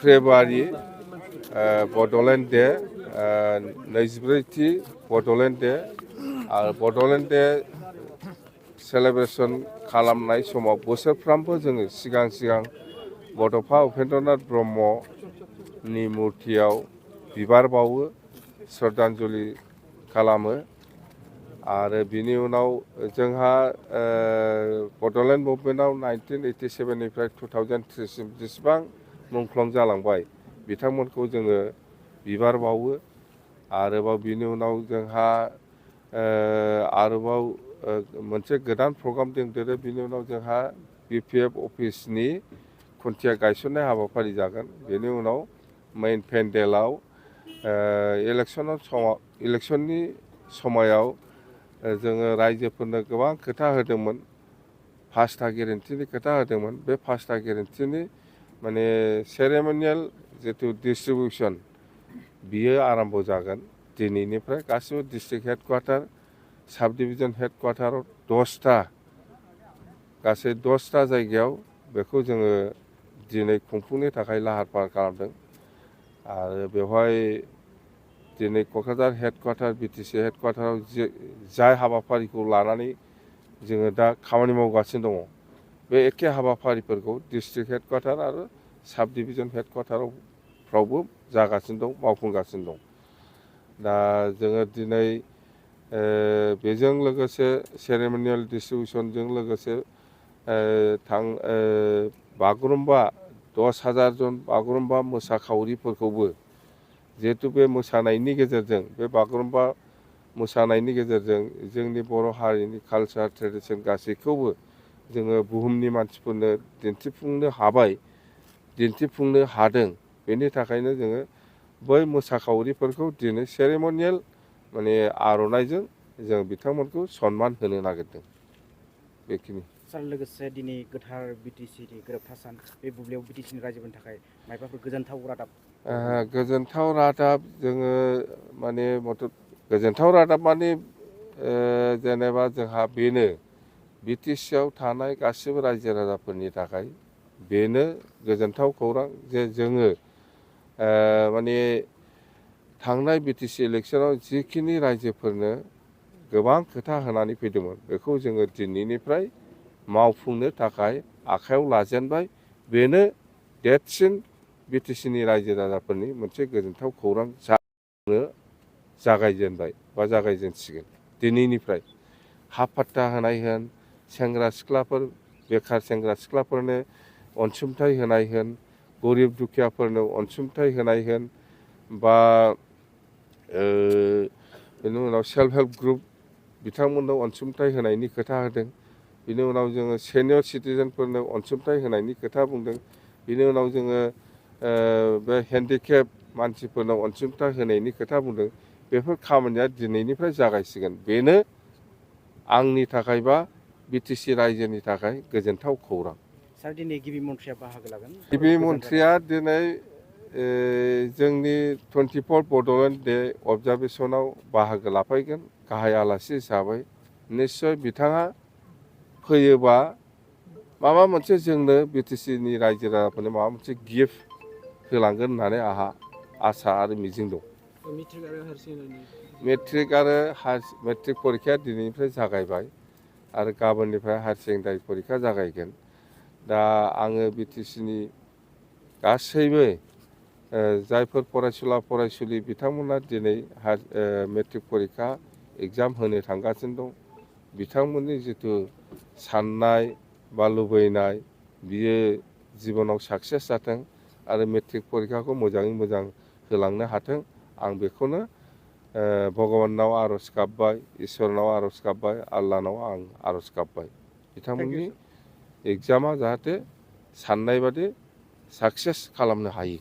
February Bodoland day 24थि Bodoland day आरो Bodoland day celebration खालामनाय समाव बोसोरफ्रामबो जोङो सिगां बड'फा उपेन्द्रनाथ ब्रह्मनि मुर्तियाव बिबार बावो श्रद्धांजलि खालामो आरो बिनि उनाव जोंहा बड'लेण्ड मुभमेन्टआव 1987 निफ्राय 2003 सिम जेसेबां मुंख्लं जालांबाय बिथांमोनखौ जोङो बिबार बावो आरोबाव बिनि उनाव जोंहा आरोबाव मोनसे गोदान प्रग्राम दंदेरो बिनि उनाव जोंहा BPF अफिसनि खुन्थिया गायसननाय हाबाफारि जागोन बेनि उनाव मेइन पेन्डेलाव इलेक्शननि समायाव जोङो रायजोफोरनो गोबां खोथा होदोंमोन फास्टा गेरेन्टिनि खोथा होदोंमोन बे फास्टा गेरेन्टिनि माने सेरेमनियेल जितु डिस्ट्रिबिउसन बियो आरम्भ जागोन दिनैनिफ्राय गासिबो डिस्ट्रिक्ट हेडक्वार्टार साब डिभिजन हेडक्वार्टाराव 10टा गासै 10टा जायगायाव बेखौ जोङो दिनै खुंफुंनो थाखाय लाहार फाहार खालामदों आरो बेवहाय दिनै क'क्राझार हेडक्वार्टार BTC हेडक्वार्टाराव जाय हाबाफारिखौ लानानै जोङो दा खामानि मावगासिनो दङ बे एखे हाबाफारिफोरखौ डिस्ट्रिक्ट हेडक्वार्टार आरो साब डिभिजन हेडक्वार्टारावफ्रावबो जागासिनो दं मावफुंगासिनो दं दा जोङो दिनै बेजों लोगोसे सेरेमनियेल डिस्ट्रिबिउसनजों लोगोसे बागुरुम्बा 10,000 जन बागुरुम्बा मोसाखावरिफोरखौबो जिहेतु बे मोसानायनि गेजेरजों बे बागुरुम्बा मोसानायनि गेजेरजों जोंनि बर' हारिनि कालचार ट्रेडिसन गासैखौबो जोङो बुहुमनि मानसिफोरनो दिन्थिफुंनो हादों बेनि थाखायनो जोङो बै मोसाखावरिफोरखौ दिनै सेरेमनियेल माने आर'नाइजों जों बिथांमोनखौ सनमान होनो नागिरदों बेखिनि सार लोगोसे दिनै गोथार BTCनि गोरोबथा सान बे बुब्लियाव BTCनि रायजोफोरनि थाखाय माबाफोर गोजोनथाव रादाब जोङो माने गोजोनथाव रादाब माने जेनेबा जोंहा बेनो BTCआव थानाय गासिबो रायजो राजाफोरनि थाखाय बेनो गोजोनथाव खौरां जे जोङो माने थांनाय BTC इलेक्शनाव जिखिनि रायजोफोरनो गोबां खोथा होनानै फैदोंमोन बेखौ जोङो दिनैनिफ्राय मावफुंनो थाखाय आखायाव लाजेनबाय बेनो देरसिन BTCनि रायजो राजाफोरनि मोनसे गोजोनथाव खौरां जागायजेनबाय बा जागायजेनसिगोन दिनैनिफ्राय हा फाट्टा होनाय होन सेंग्रा सिख्लाफोर बेखार सेंग्रा सिख्लाफोरनो अनसुंथाइ होनाय होन गरिब दुखियाफोरनो अनसुंथाइ होनाय होन बा बेनि उनाव सेल्फ हेल्प ग्रुप बिथांमोननो अनसुंथाइ होनायनि खोथा होदों बिनि उनाव जोङो सेनियर सिटिजेनफोरनो अनसुंथाइ होनायनि खोथा बुंदों बिनि उनाव जोङो बे हेन्डिकेप मानसिफोरनो अनसुंथाइ होनायनि खोथा बुंदों बेफोर खामानिया दिनैनिफ्राय जागायसिगोन बेनो आंनि थाखाय बा BTC रायजोनि थाखाय गोजोनथाव खौरां सार दिनै गिबि मन्थ्रिया बाहागो लागोन गिबि मन्थ्रिया दिनै जोंनि 24 बड'लेण्ड डे अबजारभेसनाव बाहागो लाफैगोन गाहाय आलासि हिसाबै निस्सय बिथाङा फैयोबा माबा मोनसे जोंनो BTCनि रायजो राजाफोरनो माबा मोनसे गिफ्ट होलांगोन होननानै आंहा आसा आरो मिजिं दं मेट्रिक परिखाया दिनैनिफ्राय जागायबाय आरो गाबोननिफ्राय हायार सेकेन्डारि परिखा जागायगोन दा आङो BTCनि गासैबो जायफोर फरायसुला फरायसुलि बिथांमोना दिनै मेट्रिक परिखा एग्जाम होनो थांगासिनो दं बिथांमोननि जिथु साननाय बा लुबैनाय बियो जिबनाव साक्सेस जाथों आरो मेट्रिक परिखाखौ मोजाङै मोजां होलांनो हाथों आं बेखौनो भगबाननाव आर'ज गाबबाय इसोरनाव आर'ज गाबबाय आल्लाहनाव आं आर'ज गाबबाय बिथांमोननि एग्जामा जाहाथे साननाय बादि साक्सेस खालामनो हायो